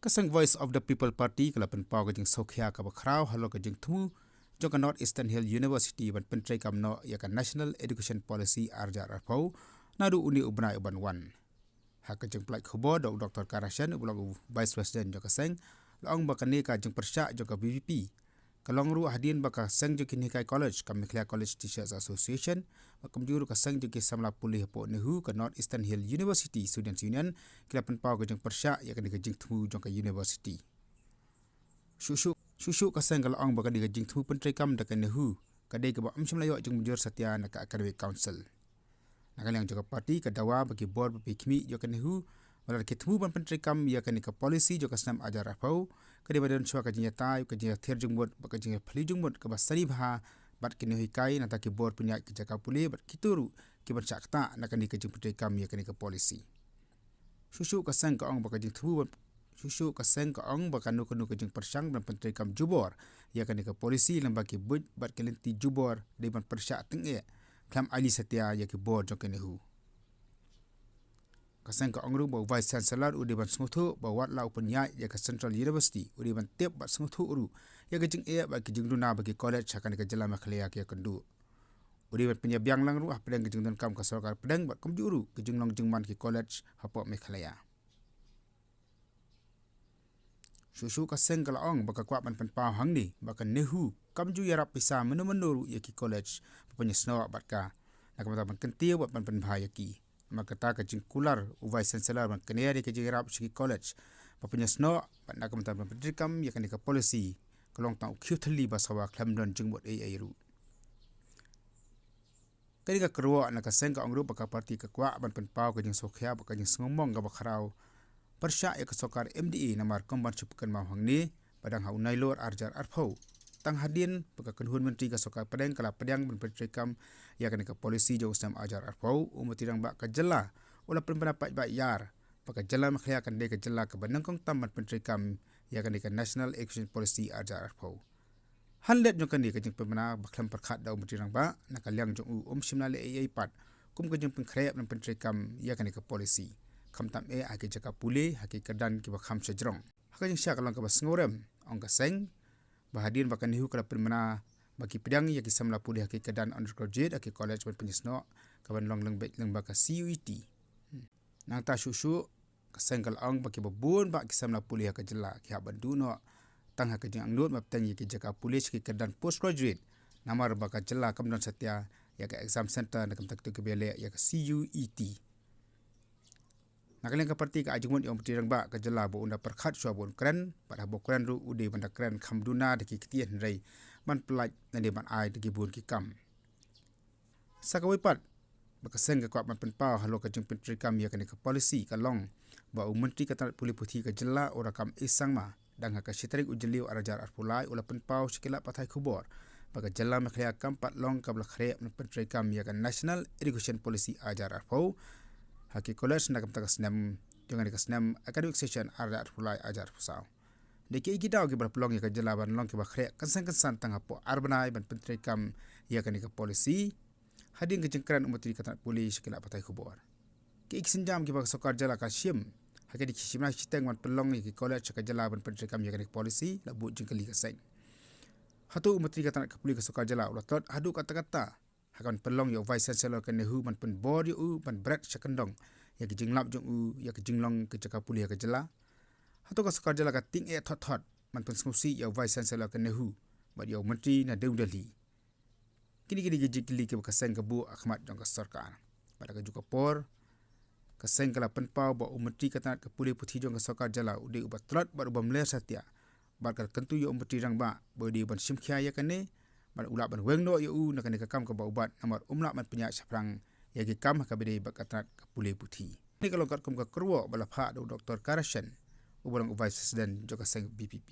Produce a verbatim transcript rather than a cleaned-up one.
Ka seng Voice of the People Party ka la pynpaw ka jingsngewkhia kaba khraw halor ka jingthmu jong ka North Eastern Hill University ban pyntreikam noh ïa ka National Education Policy ar hajar arphew naduh une u bnai uban wan. Ha ka jingpynlait khubor da u Doktor Kara Shen uba long u Vice President jong ka seng, la ong ba kane ka jingpyrshah jong ka V P P ka long ruh hadien ba ka seng jong ki nonghikai college, ka Meghalaya College Teachers Association, bad kumjuh ruh ka seng jong ki samla pule hapoh NEHU, ka North Eastern Hill University Students Union, ki la pynpaw ka jingpyrshah ïa kane ka jingthmu jong ka university. Shuh shuh, shuh shuh ka seng ka la ong ba kane ka jingthmu pyntreikam da ka NEHU ka dei kaba ym shym la ïoh jingmynjur satia na ka Academic Council. Na ka liang jong ka party ka dawa ba ki bor ba pynkhmih jong ka NEHU ba lada ki thmu ban pyntreikam ïa kane ka policy jong ka snem ar hajar arphew, ka dei ban don shuwa ka jingïatai, ka jingïathir jingmut bad ka jingïaphylliew jingmut kaba sani bha bad ki nonghikai, nangta ki bor pynïaid ki jaka pule bad kito ruh kiban shah ktah na kane ka jingpyntreikam ïa kane ka policy. Shuh shuh ka seng ka ong ba ka jingthmu ban, shuh shuh ka seng ka ong ba kano kano ka jingpyrshang ban pyntreikam jubor ïa kane ka policy lyngba ki buit bad ki lynti jubor dei ban pyrshah tyngeh khlem ailad satia ïa ki bor jong ka NEHU. Ka seng ka ong ruh ba u Vice Chancellor u dei ban sngewthuh ba wat la u pynïaid ïa ka Central University, u dei ban tip bad sngewthuh ruh ïa ka jingeh bad ki jingduna ba ki college ha kane ka jylla Meghalaya ki ïakynduh. U dei ban pynïabiang lang ruh hapdeng ka jingdonkam ka sorkar pdeng bad kumjuh ruh ka jinglong jingman ki college hapoh Meghalaya. Shuh shuh ka seng ka la ong ba ka kwah ban pynpaw hangne ba ka NEHU kam ju ïarap pisa mynno mynno ruh ïa ki college ba pynïasnoh bad ka, na ka bynta ban kyntiew bad ban pynbha ïa ki. Namar kata ka jingkular u Vice Chancellor ban kner ïa ka jingïarap sha ki college ba pynïasnoh bad na ka bynta ban pyntreikam ïa kane ka policy ka long tang u khiew thylli ba sawa khlem don jingmut ei ei ruh. Kane ka kyrwoh na ka seng ka ong ruh ba ka party ka kwah ban pynpaw ka jingsngewkhia bad ka jingsngewmong kaba khraw pyrshah ïa ka sorkar M D A namar kumban shu pynkynmaw hangne ba dang ha u Nailur ar hajar arphew, tang hadien ba ka kynhun myntri ka sorkar pdeng ka la pdiang ban pyntreikam ïa kane ka policy jong u snem ar hajar arphew, u Myntri Rangbah ka jylla u la pynbna paidbah ïar ba ka jylla Meghalaya kan dei ka jylla kaba nyngkong tam ban pyntreikam ïa kane ka National Education Policy ar hajar arphew. Hanlet jong kane ka jingpynbna ba khlem pyrkhat da u Myntri Rangbah, na ka liang jong u um shym la leh ei ei pat kum ka jingpynkhreh ban pyntreikam ïa kane ka policy, khamtam eh ha ki jaka pule ha ki kyrdan kiba kham shajrong. Ha ka jingshisha ka long kaba sngewrem, ong ka seng, ba hadien ba ka NEHU ka la pynbna ba ki pdiang ïa ki samla pule ha ki kyrdan undergraduate ha ki college ban pynïasnoh, kaban long lyngbeit lyngba ka C U E T. Nangta shuh shuh ka seng ka la ong ba kiba bun bah ki samla pule ha ka jylla ki hap ban duh noh tang ha ka jingangnud ban bteng ïa ki jaka pule sha ki kyrdan postgraduate, namar ba ka jylla kam don satia ïa ka exam centre na ka bynta kito kiba ïaleh ïa ka C U E T. Na ka liang ka party ka ai jingmut ïa u Myntri Rangbah ka jylla ba un da pyrkhat shuwa ba un kren, bad haba u kren ruh u dei ban da kren kham duna da ki ktien hynrei ban pyllait lane ban ai da ki bun ki kam. Sa kawei pat, ba ka seng ka kwah ban pynpaw halor ka jingpyntreikam ïa kane ka policy ka long ba u Myntri ka tnat pule puthi ka jylla u Rakkam A Sangma, dang ha ka shi tarik u Jylliew ar hajar arphew lai u la pynpaw sha ki lad pathai khubor ba ka jylla Meghalaya kam pat long kaba la khreh ban pyntreikam ïa ka National Education Policy ar hajar arphew ha ki college na ka bynta ka snem, jong kane ka snem academic session ar hajar arphew lai ar hajar arphew saw. Dei kiei ki daw kiba la pynlong ïa ka jylla ban long kiba khreh kynsan kynsan tang hapoh ar bnai ban pyntreikam ïa kane ka policy? Hadien ka jingkren u Myntri ka tnat pule sha ki lad pathai khubor, kiei ki sienjam kiba ka sorkar jylla ka shim ha kine ki shi bnai shiteng ban pynlong ïa ki college sha ka jylla ban pyntreikam ïa kane ka policy, la buh jingkylli ka seng. Hato u Myntri ka tnat ka pule ka sorkar jylla u la tlot haduh katta katta ha kaban pynlong ïa u Vice Chancellor ka NEHU ban pynbor ïa u ban bret sha kyndong ïa ki jinglap jong u ïa ki jinglong ki jaka pule ha ka jylla? Hato ka sorkar jylla ka tieng eh thot thot ban pynsngewsih ïa u Vice Chancellor ka NEHU bad ïa u Myntri na New Delhi? Kine kine ki jingkylli kiba ka seng ka buh ha khmat jong ka sorkar. Bad ha kajuh ka por, ka seng ka la pynpaw ba u Myntri ka tnat ka pule puthi jong ka sorkar jylla u dei uba tlot bad uba mler satia, bad ka la kyntu ïa u Myntri Rangbah ba u dei ban shim khia ïa kane, bad u lah ban weng noh ïa u na kane ka kam kaba u bat namar um lah ban pynïaid shaphrang ïa ki kam ha kaba dei bad ka tnat ka pule puthi. Kane ka long katkum ka kyrwoh ba la phah da u Doktor Kara Shen, uba long u Vice President jong ka seng V P P.